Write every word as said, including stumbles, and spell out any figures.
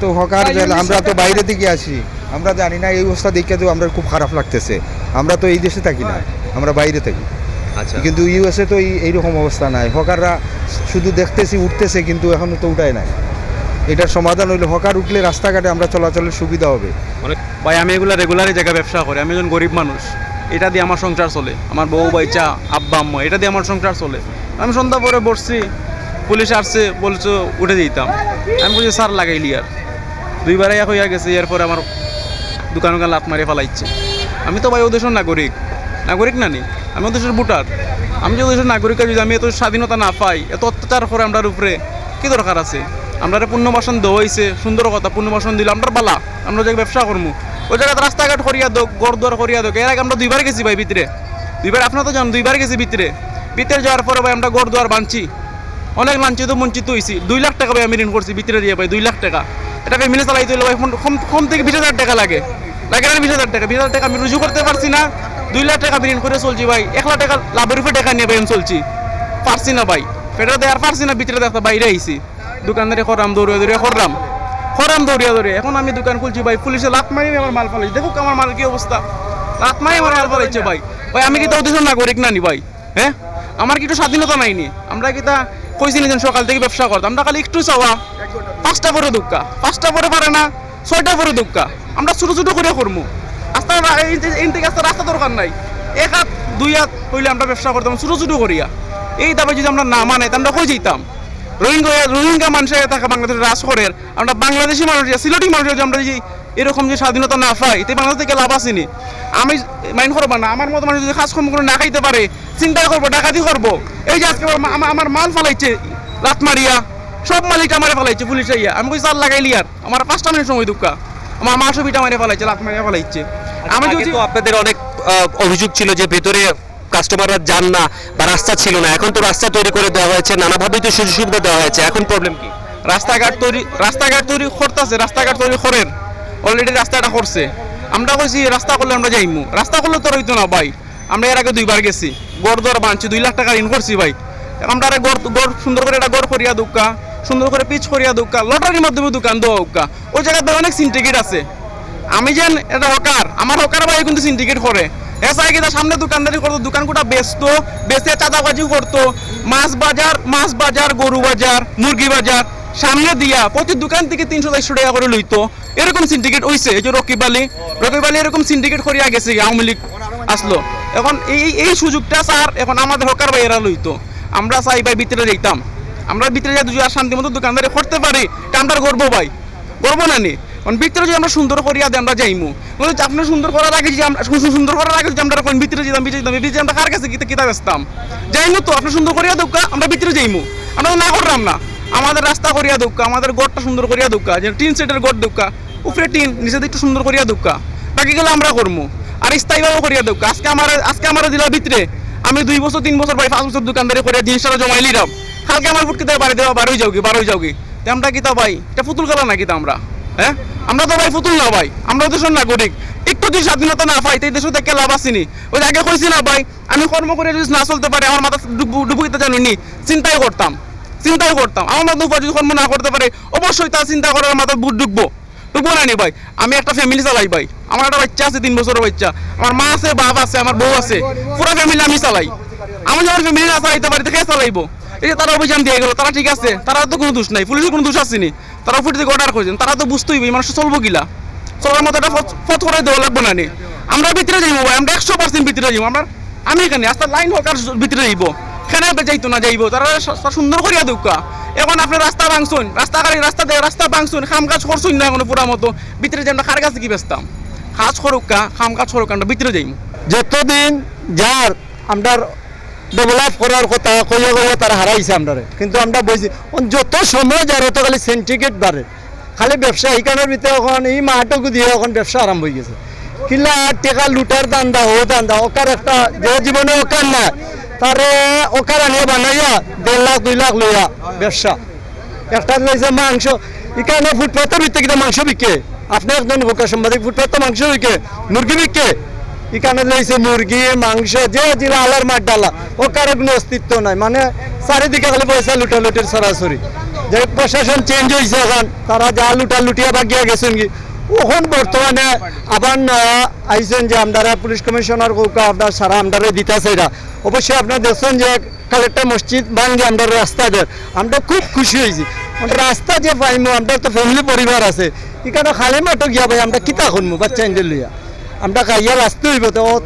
তো হকার যে, আমরা তো বাইরে থেকে আসি, আমরা জানি না। এই অবস্থা দেখে তো আমরা খুব খারাপ লাগতেছে। আমরা তো এই দেশে থাকি না, আমরা বাইরে থাকি। আচ্ছা। কিন্তু ইউএসএ তো এই এইরকম অবস্থা নাই। হকাররা শুধু দেখতেছি উঠতেছে, কিন্তু এখনো তো উঠায় নাই। এটার সমাধান হইলে হকার উঠলে রাস্তাঘাটে আমরা চলাচলের সুবিধা হবে। ভাই, আমি এগুলা রেগুলার এই জায়গায় ব্যবসা করি। আমি একজন গরিব মানুষ, এটা দিয়ে আমার সংসার চলে। আমার বউ, বাচ্চা, আব্বা, আম্মা, এটা দিয়ে আমার সংসার চলে। আমি সন্ধ্যা পরে বসছি, পুলিশ আসছে, বলছে উঠে দিতাম। আমি বলছি, "স্যার, লাগাইলি আর।" দুইবার এক হইয়া গেছে, এরপরে আমার দোকান উকান লাত মারিয়া ফালাইছে। আমি তো ভাই ও দেশের নাগরিক, নাগরিক না নি, আমি ও দেশের ভোটার। আমি যে ও দেশের নাগরিক, যদি আমি এত স্বাধীনতা না পাই, এত অত্যাচার করে আমরার উপরে, কি দরকার আছে? আমরারে পুনর্বাসন দেওয়া হইছে, সুন্দর কথা, পুনর্বাসন দিলে আমরার বালা, আমরা যে ব্যবসা করমু, ওই জায়গাত রাস্তাঘাট করিয়া দেউক, ঘর দুয়ার করিয়া দেউক। এর আগে আমরা দুইবার গেছি ভাই ভিতরে, দুইবার, আপনারা তো জানেন, দুইবার গেছি ভিতরে। ভিতরে যাওয়ার পরে ভাই আমরা ঘর দুয়ার বানছি, অনেক লাঞ্ছিত বঞ্চিত হইছি। দুই লাখ টাকা ভাই আমি ঋণ করছি ভিতরে দিয়া ভাই, দুই লাখ টাকা। এটা ফ্যামিলি চালাইতে হইলে ভাই কম, কম থেকে বিশ হাজার টাকা লাগে, লাগে না বিশ হাজার টাকা? বিশ হাজার টাকা আমি রুজু করতে পারছি না, দুই লাখ টাকা আমি ঋণ করে চলছি ভাই, এক লাখ টাকা লাভের উপরে টাকা নিয়ে ভাই আমি চলছি, পারছি না ভাই, পেটে দেয় আর পারছি না, ভিতরে দেখতে বাইরে আইছি। দোকানদারি করলাম দৌড়িয়া দৌড়িয়া করলাম, করলাম দৌড়িয়া দৌড়িয়া। এখন আমি দোকান খুলছি ভাই, পুলিশে লাত মারি আমার মাল ফালাইছে। দেখুক আমার মাল কি অবস্থা, লাত মারি আমার মাল ফালাইছে ভাই। ভাই, আমি কিতা ও দেশের নাগরিক না নি ভাই? হ্যাঁ, আমার কি একটু স্বাধীনতা নাই নি? আমরা কিতা কইছি নি যেন সকাল থেকে ব্যবসা করতাম? আমরা খালি একটু চাওয়া, পাঁচটা পরে দুক্কা, পাঁচটা পরে পারে না, ছয়টা পরে দুক্কা। আমরা ছোট ছোট করে করমু, আস্তা রা-, এই যে, এই থেকে আস্তা রাস্তা দরকার নাই, এক হাত দুই হাত হইলে আমরা ব্যবসা করতাম ছোট ছোট করিয়া। এই দাবি যদি আমরা না মানে, তে আমরা কই যাইতাম? রোহিঙ্গা, রোহিঙ্গা মানুষের থাকে বাংলাদেশে রাজ করে, আমরা বাংলাদেশি মানুষ, সিলেটি মানুষ, যদি আমরা যদি এরকম যে স্বাধীনতা না পাই, তে বাংলাদেশ থেকে লাভ আছে নি? আমি মাইন্ড করবা না, আমার মতো মানুষ যদি কাজ কর্ম করে না খাইতে পারে, চিন্তা করবো, ডাকাতি করবো। এই যে আজকে আমার মা-, আমার, আমার মাল ফালাইছে লাত মারিয়া, সব মাল ইটা মারে ফালাইছে পুলিশ আইয়া। আমি কই, "স্যার, লাগাইলি আর।" আমার পাঁচটা মিনিট সময় দুক্কা, আমার মা সব ইটা মারে ফালাইছে, লাত মারিয়া ফালাইছে। আমি আগে যদি তো আপনাদের অনেক আহ, অভিযোগ ছিল যে ভেতরে কাস্টমাররা যান না বা রাস্তা ছিল না, এখন তো রাস্তা তৈরি করে দেওয়া হয়েছে, নানাভাবেই তো সুযোগ সুবিধা দেওয়া হয়েছে, এখন প্রবলেম কি? রাস্তাঘাট তৈরি, রাস্তাঘাট তৈরি করতেছে, রাস্তাঘাট তৈরি করের, অলরেডি রাস্তাটা করছে। আমরা কইছি রাস্তা করলে আমরা যাইমু, রাস্তা করলে তো রইতো না ভাই। আমরা এর আগে দুইবার গেছি, ঘর দর বানছি, দুই লাখ টাকা ঋণ করছি ভাই। এখন আমরা আরে ঘর, ঘর সুন্দর করে একটা ঘর করিয়া দুক্কা, সুন্দর করে পিচ করিয়া দুক্কা, লটারির মাধ্যমে দোকান দেওয়া উক্কা। ওই জায়গাতে অনেক সিন্ডিকেট আছে। আমি যেন এটা হকার, আমার হকার ভাই কিন্তু সিন্ডিকেট করে। এ চাই কিতা সামনে দোকানদারি করতো, দোকান কোটা বেচতো, বেচে চাঁদাবাজি করতো, মাছ বাজার, মাছ বাজার, গরু বাজার, মুরগি বাজার সামনে দিয়া প্রতি দোকান থেকে তিনশো চারশো টাকা করে লইতো। এরকম সিন্ডিকেট হইছে, এই যে রকিব আলী, রকিব আলী এরকম সিন্ডিকেট করিয়া গেছে গি, আওয়ামী লীগ আসলো। এখন এই, এই, এই সুযোগটা স্যার এখন আমাদের হকার ভাইয়েরা লইতো। আমরা চাই ভাই ভিতরে যাইতাম, আমরা ভিতরে যাই যদি আর শান্তি মতো দোকানদারি করতে পারি, তা আমরা গর্ব ভাই, গর্ব না নি? কারণ ভিতরে যদি আমরা সুন্দর করিয়া দেই, আমরা যাইমু। বলে যে আপনি সুন্দর করার আগে যদি আমরা, সু-, সু-, সুন্দর করার আগে যদি আমরা কোন ভিতরে যেতাম, ভিতরে যেতাম, ভিতরে আমরা কার কাছে কিতা, কিতা বেচতাম? যাইমু তো, আপনি সুন্দর করিয়া দেউক্কা, আমরা ভিতরে যাইমু। আমরা তো না করলাম না। আমাদের রাস্তা করিয়া দেউক্কা, আমাদের ঘরটা সুন্দর করিয়া দেউক্কা, যে টিন শেডের ঘর দেউক্কা, উপরে টিন, নিচে দিয়ে একটু সুন্দর করিয়া দেউক্কা, বাকি গেলে আমরা করমু। আর স্থায়ীভাবে করিয়া দেউক্কা। আজকে আমার, আজকে আমার দিলা ভিতরে, আমি দুই বছর, তিন বছর, ভাই, পাঁচ বছর দোকানদারি করিয়া জিনিসটা জমাই লিলাম, কালকে আমার ফুটকে দেওয়া বাড়ি দেওয়া, বারোই যাওগি, বারোই যাওগি। তে আমরা কিতা ভাই, এটা পুতুল খেলা না কিতা আমরা? হ্যাঁ, আমরা তো ভাই পুতুল না ভাই, আমরা দেশের নাগরিক। একটু যদি স্বাধীনতা না পাই, তো এই দেশে থেকে লাভ আছে নি? ওই যে আগে কইছি না ভাই, আমি কর্ম করে যদি না চলতে পারি, আমার মাথা ডুবু, ডুবু কিতা জানো নি? চিন্তাই করতাম, চিন্তাই করতাম। আমার মতো উপায় যদি কর্ম না করতে পারে, অবশ্যই তার চিন্তা করার মাথায় বুট ঢুকবো, ঢুকবো না নি ভাই? আমি একটা ফ্যামিলি চালাই ভাই, আমার একটা বাচ্চা আছে, তিন বছরের বাচ্চা, আমার মা আছে, বাপ আছে, আমার বউ আছে, পুরো ফ্যামিলি আমি চালাই। আমি যখন ফ্যামিলি না চালাইতে পারি, তো কে চালাইবো? এই যে তারা অভিযান দিয়ে গেল, তারা ঠিক আছে, তারা তো কোনো দোষ নাই, পুলিশের কোনো দোষ আছে নি, তারা ফুটে থেকে অর্ডার করেছেন, তারা তো বুঝতেই হবে এই মানুষ চলবো কিলা, চলার মতো একটা পথ, পথ করে দেওয়া লাগবো না নি? আমরা ভিতরে যাইবো ভাই, আমরা একশো পার্সেন্ট ভিতরে যাইবো। আমরা, আমি এখানে আস্তা লাইন হকার ভিতরে যাইবো, এখানে যাইতো না যাইবো, তারা সা-, সা-, সুন্দর করিয়া দেউক্কা। এখন আপনি রাস্তা ভাঙছুন, রাস্তা গাড়ি, রাস্তা দে-, রাস্তা ভাঙছুন, কাম কাজ করছুন না এখনো পুরা মতো, ভিতরে যে আমরা কার কাছে কি বেচতাম? কাজ করুক্কা, কাম কাজ করুক্কা, আমরা ভিতরে যাইমু। যতদিন যার আমরার ডেভেলপ করার কথা কইয়া কইয়া তারা হারাইছে আমরারে, কিন্তু আমরা বইছি। অন যত সময় যার অত খালি সিন্ডিকেট বাড়ে, খালি ব্যবসা। ইখানর ভিতরে এখন এই মাঠটুকু দিয়া এখন ব্যবসা আরম্ভ হয়ে গেছে। কিলা টেকা লুটার ধান্দা, ও ধান্দা, ওকার একটা যে জীবনে ওকার না, তারে ওকার আনিয়া বানাইয়া দেড় লাখ দুই লাখ লইয়া ব্যবসা। একটা লইছে মাংস, ইখানো ফুটপাতর ভিতরে কিতা মাংস বিকে? আপনি একজন হোকা সাংবাদিক, ফুটপাতো মাংস বিকে, মুরগি বিকে। ইখানো লইছে মুরগি, মাংস, যে জিলা আলার মাঠ ডালা, ওকার কোনো অস্তিত্ব নাই। মানে চারিদিকে খালি পয়সা লুটালুটির সরাসরি। যে প্রশাসন চেঞ্জ অইছে, অখন তারা যা লুটা লুটিয়া বাগিয়া গেছইন গি, অখন বর্তমানে আবার নয়া আইছইন যে আমরারে পুলিশ কমিশনার কউক্কা, আপনার সারা আমরারে দিতা চাইরা। অবশ্যই আপনারা দেখছইন যে কালেক্টর মসজিদ ভাঙ্গি আমরারে রাস্তা দের, আমরা খুব খুশি অইছি। আমরা রাস্তা যে পাইমু, আমরা তো ফ্যামিলি পরিবার আছে, ইখানো খালি মাঠো গিয়া ভাই আমরা কিতা করমু বাচ্চাইন্তরে লইয়া? আমরা খাইয়া বাঁচতে অইবো, তো অউ